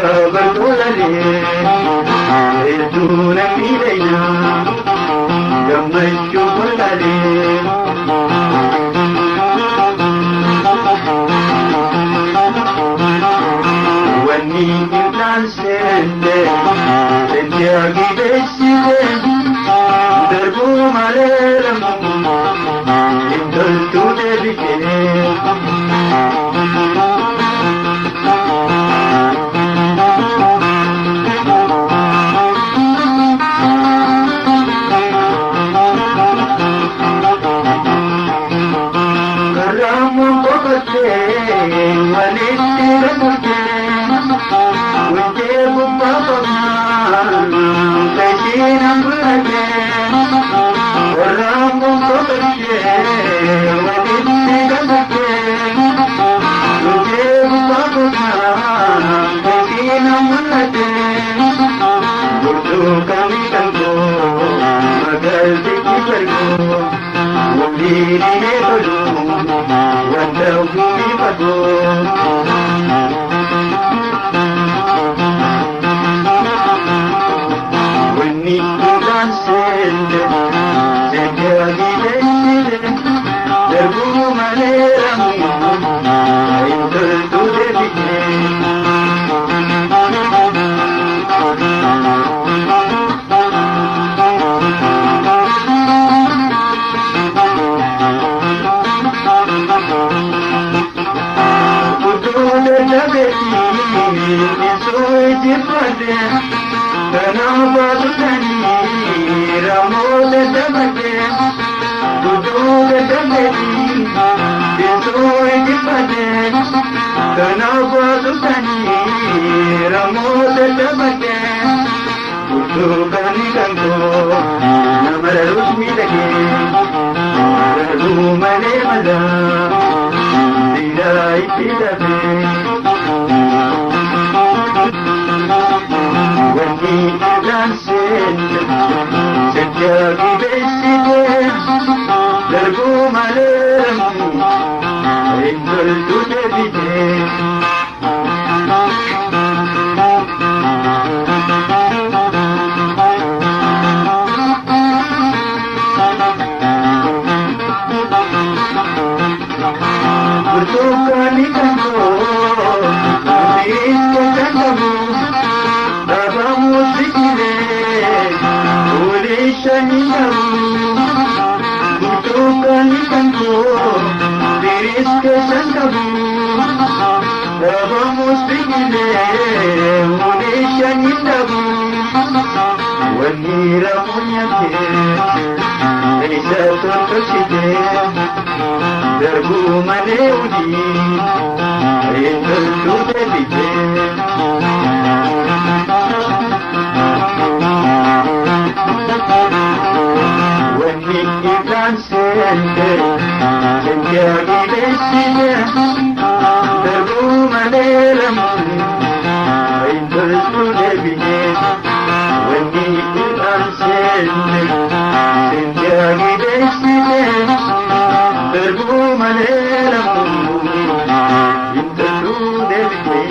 Bartolale, Eduna Mireya, Gammachu Kolale. Wanni irraan seente, seente gibeessite, darbuu malee lamu, hin toltu deebitee. Karramuun boqottee walitti rakkatee wajjee gubbaa qabnaa kashiin hamburatee. Karramuun boqottee walitti rakkatee wajjee gubbaa qabnaa kashiin hamburatee. Burtukaanii kan koo magaaltichi bargoo. Waliin tolu wanta ofii fagoo. Wanni irraan seente seente agileessite darbuu malee ramu hin toltu deebitee. Malee madaa dhiiraa itti dafee. Wanni irraan seente seente gibeessite darbuu malee hin toltu deebitee. Burtukaanii kan koo dhiiska kan qabu dhaabamuu siqilee ulee shanii qabu. Burtukaanii kan koo dhiiska kan qabu dhaabamuu siqilee ulee shanii qabu. Wanni ramuun nyaatee isa tottolchitee. Darbuu malee hojii hin toltu deebitee. Wanni irraan seente seente agileessite darbuu malee lamu hin toltu deebitee. Wanni irraan seente seente agileessite. Darbuu malee lamu hin toltu deebitee.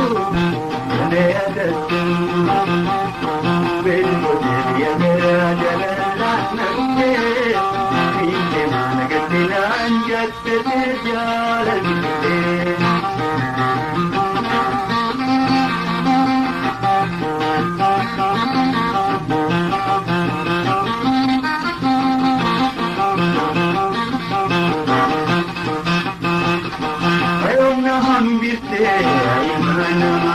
Kana yaadattu beelmootee yaadara jaalalaa namtee miinte maana gadinaan jattee jaalaltee. Ayomna hambirte aymanama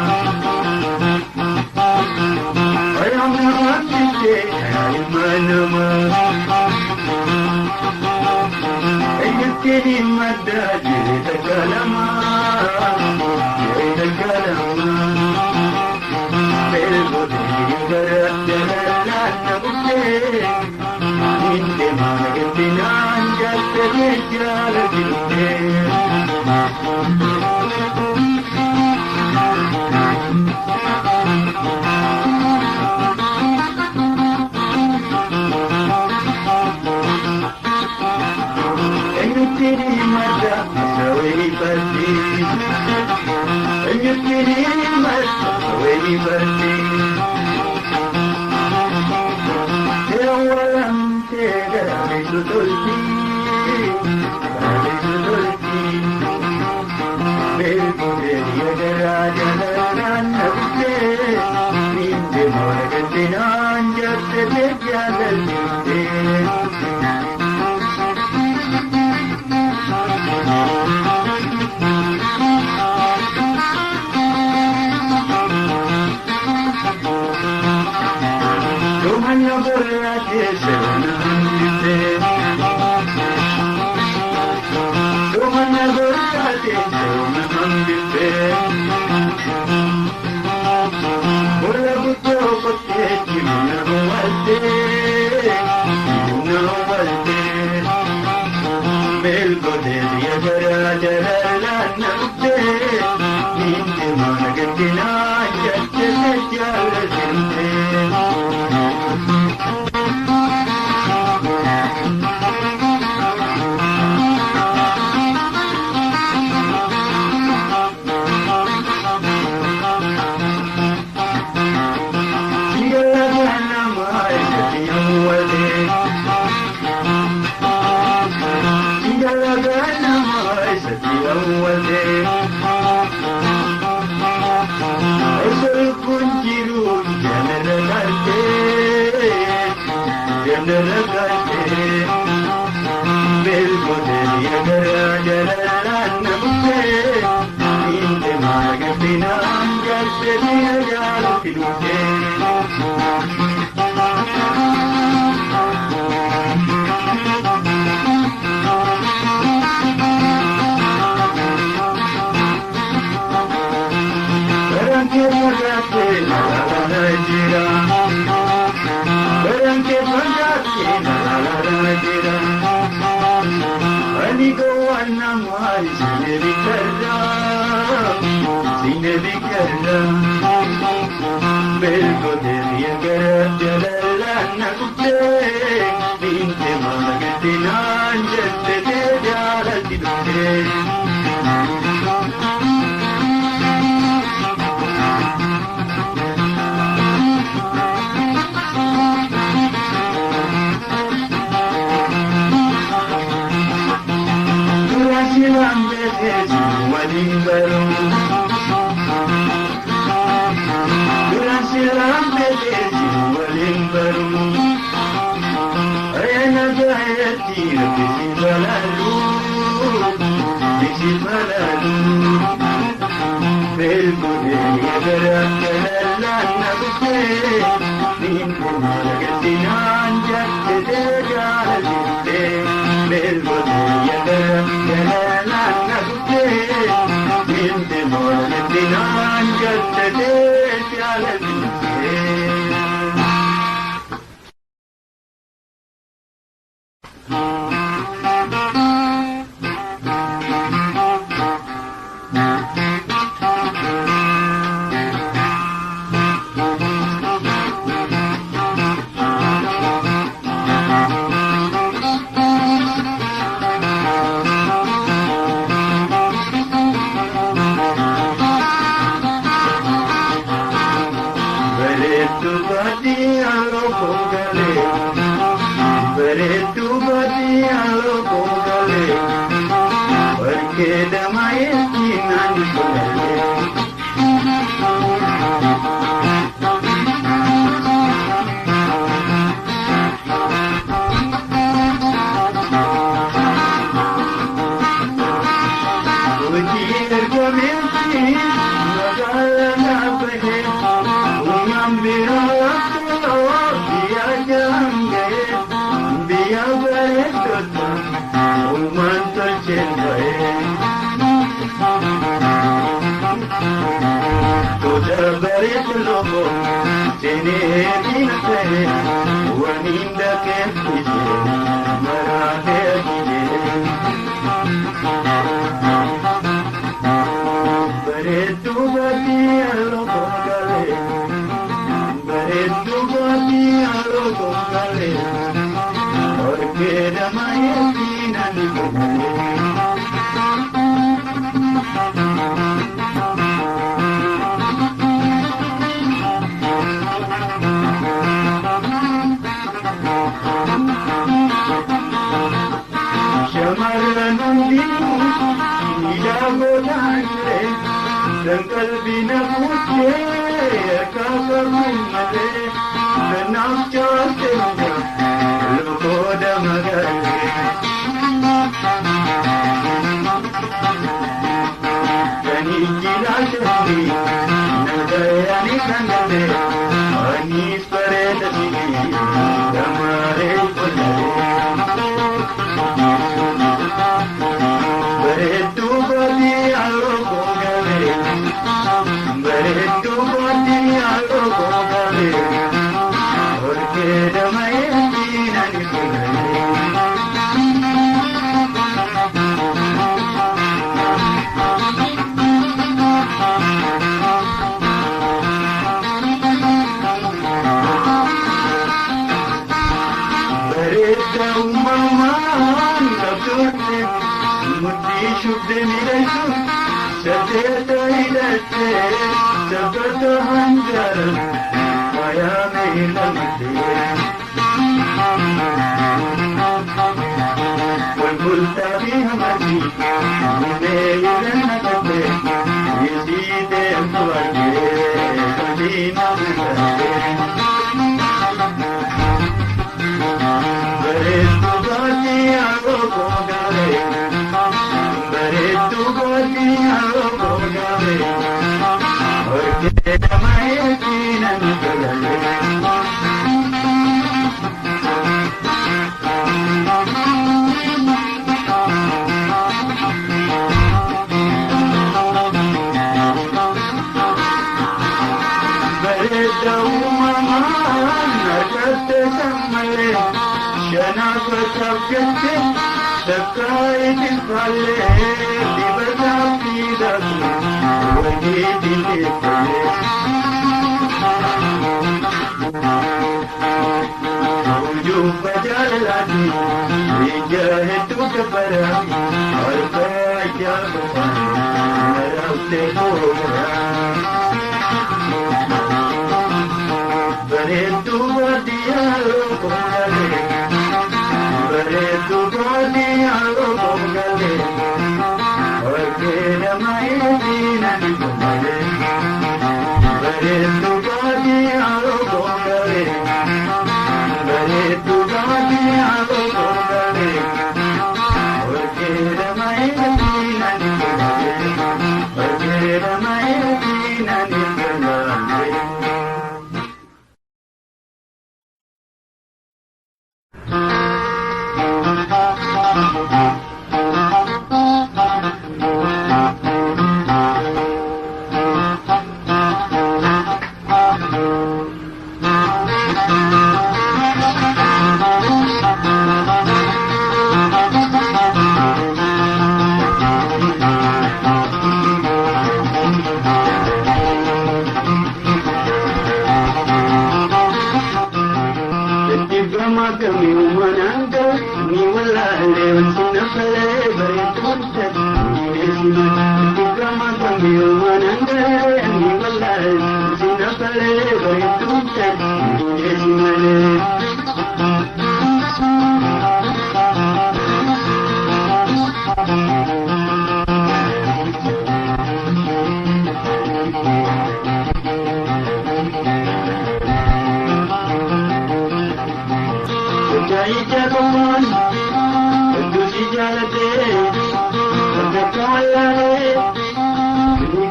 Ayomna hambirte aymanama Ayyatini madda jirta kalama jirta kalama Belbode gara jalala nabute Ninte managatinan jatte jalalte. Enyutini madda asawei barti Enyutini madda asawei barti Tewalam tega bisu tolti bisu tolti Belbode yagara jalalan nabute Ninte moragatinan jatte jalalte. Romanya borate sevna hambite Romanya borate sevna hambite Bola butto kotte chimna walte chimna walte Belbode yagara jalala nabte Ninte managatina jatte jalalte.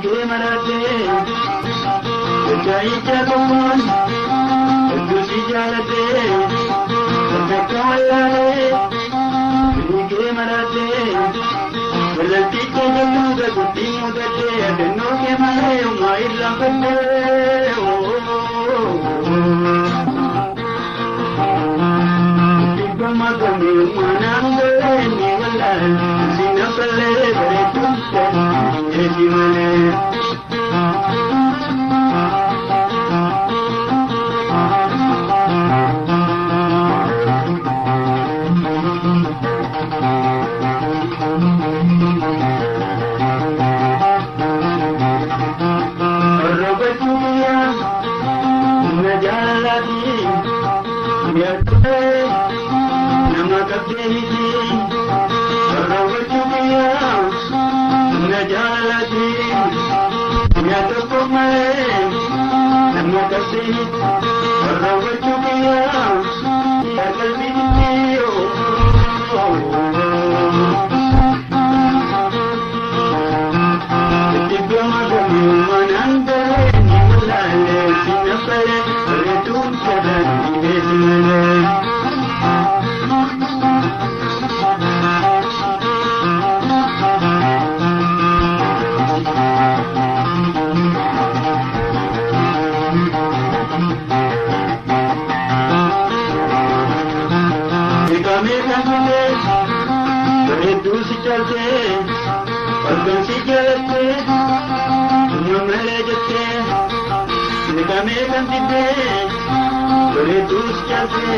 Fiigee maraatee Jaayicha tokkoon hedduu si jaalatee Bakka wallaalee fiigee maraatee Wallatticha jalluuta guddi mudatee Adannoo kee malee uumaa irraanfattee. Dhibbama gamee uumaa galee ni wallaale si nafalee bareeduun ta'e malee. Nama qabdee miti raawwachuu biyyaa na jaalati yaa tokko malee nama qabdee miti raawwachuu biyyaa yaa qalbii Dibbama gamii manaan galee ni mul'alee si nafalee reetuun kadhaan ni beesi malee. Bareedduu si caaltee halkan si jaalattee dhuma malee jettee meeqamee kan diddee bareedduu si caaltee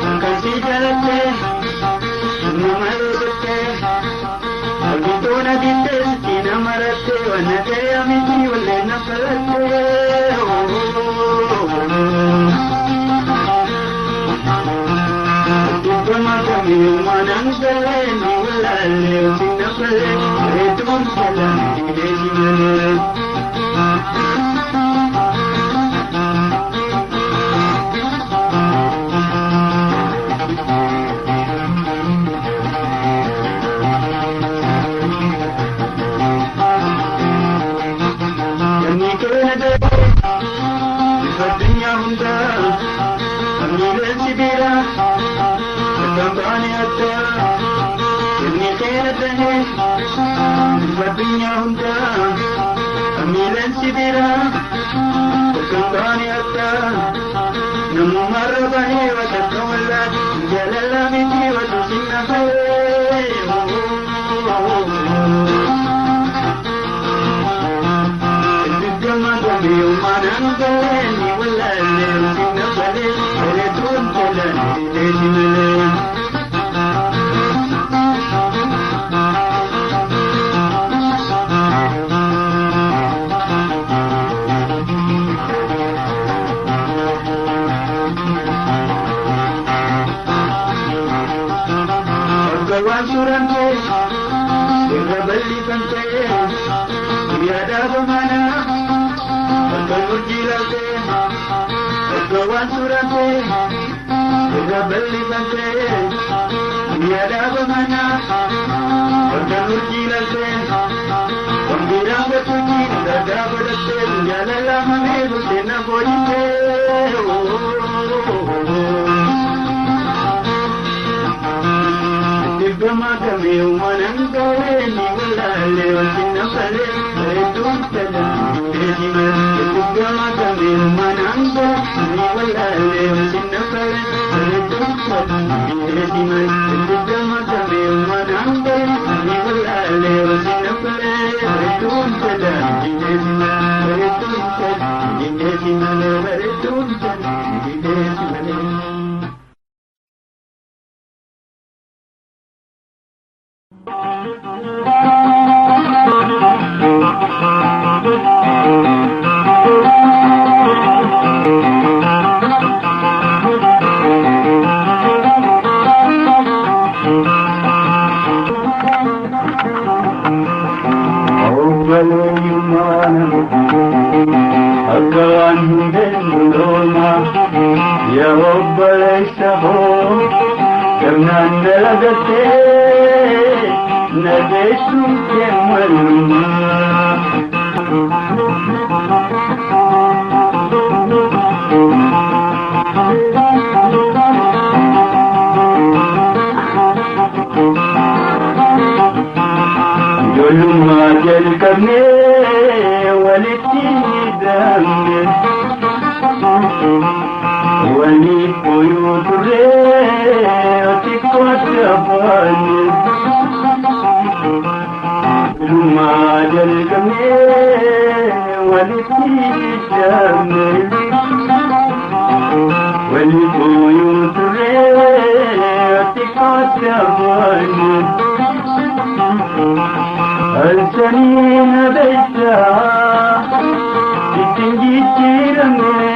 halkan si jaalattee dhuma malee jettee halkitoona diddee sitti nama rattee wanna ta'e miti wallee na falattee. Dibbama gamee manaan galee ni wallaalee si nafalee reetuun jalaan didee si malee. Namni keenya ta'e bifa addunyaa hundaa amiileen sibiilaa. Kampani addaa inni keenya ta'e bifa addunyaa hundaa amiileen sibiilaa. Kampani addaa namummaarra bahee bakka wallaati jaalala miti watu sinna fayyee. Dibbama gamee manaan galee ni wallaalee sinna falee bareeduun jalaan didee si malee. Waan suuraan ta'e irra bal'ifamtee guyyaa dhaaba manaa bakka urjii laaftee bakka waan suuraan ta'e irra bal'ifamtee guyyaa dhaaba manaa bakka urjii laaftee wangeeraan gochuutiin gargaa godhattee jaalala mamee bultee na boojitee. Dibbama gamee manaan galee ni wallaalee wanti nafalee bareeduun talaan didee si malee. Dibbama gamee manaan galee ni wallaalee wanti nafalee bareeduun talaan didee si malee. Dibbama gamee manaan galee ni wallaalee wanti nafalee bareeduun talaan didee si malee. Bareeduun talaan didee si malee. Bareeduun talaan didee si malee. Akka waan hundeen dullooma yaa obboleessa koo gamnaan dalagattee na geessuun kee maluma. jijjiiramne. Waliif booyuu turre xiqqootti afaanne. Dhumaa jalqabnee walitti jijjiiramne. Waliif booyuu turre xiqqootti afaanne. Halkanii na beektaa ittiin jijjiiramne.